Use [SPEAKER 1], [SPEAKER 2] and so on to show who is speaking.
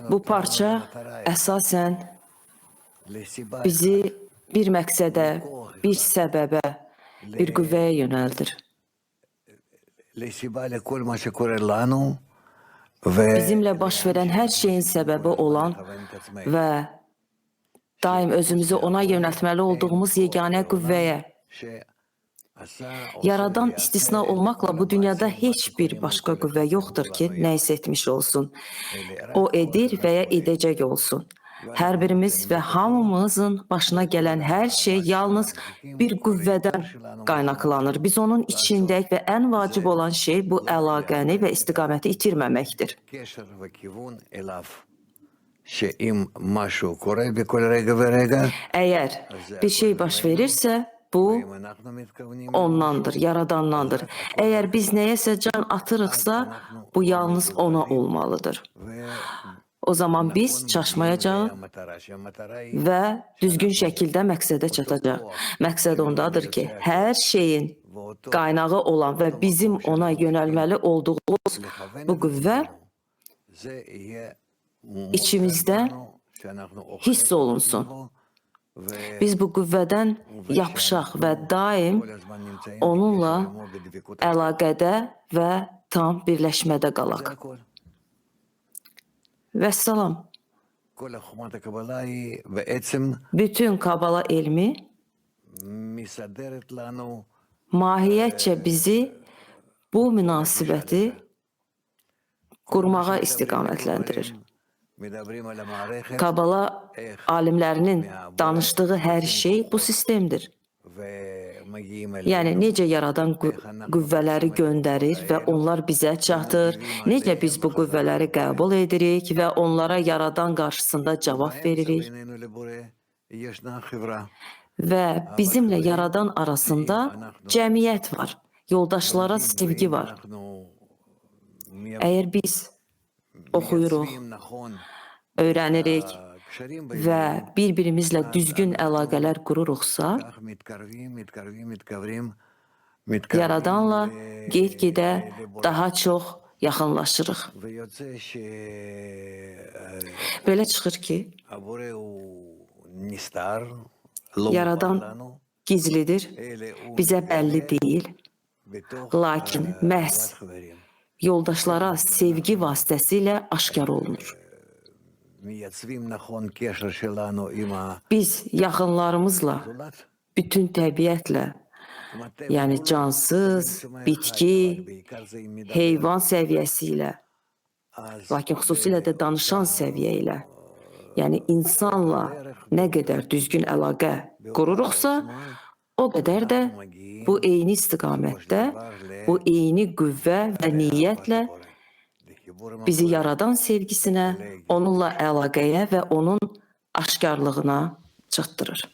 [SPEAKER 1] Bu parça əsasən bizi bir məqsədə, bir səbəbə, bir qüvvəyə yönəldir. Bizimlə baş verən hər şeyin səbəbi olan və daim özümüzü ona yönəltməli olduğumuz yeganə qüvvəyə. Yaradan istisna olmaqla bu dünyada heç bir başqa qüvvə yoxdur ki, nə isə etmiş olsun. O edir və ya edəcək olsun. Hər birimiz və hamımızın başına gələn hər şey yalnız bir qüvvədən qaynaqlanır. Biz onun içindəyik və ən vacib olan şey bu əlaqəni və istiqaməti itirməməkdir. Əgər bir şey baş verirsə, bu ondandır, yaradandandır. Əgər biz nəyəsə can atırıqsa, bu yalnız ona olmalıdır. O zaman biz çaşmayacağıq və düzgün şəkildə məqsədə çatacaq. Məqsəd ondadır ki, hər şeyin qaynağı olan və bizim ona yönəlməli olduğumuz bu qüvvə içimizdə hiss olunsun. Biz bu qüvvədən yapışaq və daim onunla əlaqədə və tam birləşmədə qalaq. Vəssalam. Bütün Kabala elmi mahiyyətcə bizi bu münasibəti qurmağa istiqamətləndirir. Kabala alimlərinin danışdığı hər şey bu sistemdir. Yəni necə yaradan qüvvələri göndərir və onlar bizə çatır, necə biz bu qüvvələri qəbul edirik və onlara yaradan qarşısında cavab veririk və bizimlə yaradan arasında cəmiyyət var, yoldaşlara sevgi var. Əgər biz oxuyuruq, öyrənirik və bir-birimizlə düzgün əlaqələr qururuqsa, Yaradanla get-gedə daha çox yaxınlaşırıq. Belə çıxır ki, Yaradan gizlidir, bizə bəlli deyil, lakin məhz yoldaşlara sevgi vasitəsilə aşkar olunur. Biz yaxınlarımızla, bütün təbiətlə, yəni cansız, bitki, heyvan səviyyəsi ilə, lakin xüsusilə də danışan səviyyə ilə, yəni insanla nə qədər düzgün əlaqə qururuqsa, o qədər də bu eyni istiqamətdə, bu eyni qüvvə və niyyətlə bizi yaradan sevgisinə, onunla əlaqəyə və onun aşkarlığına çatdırır.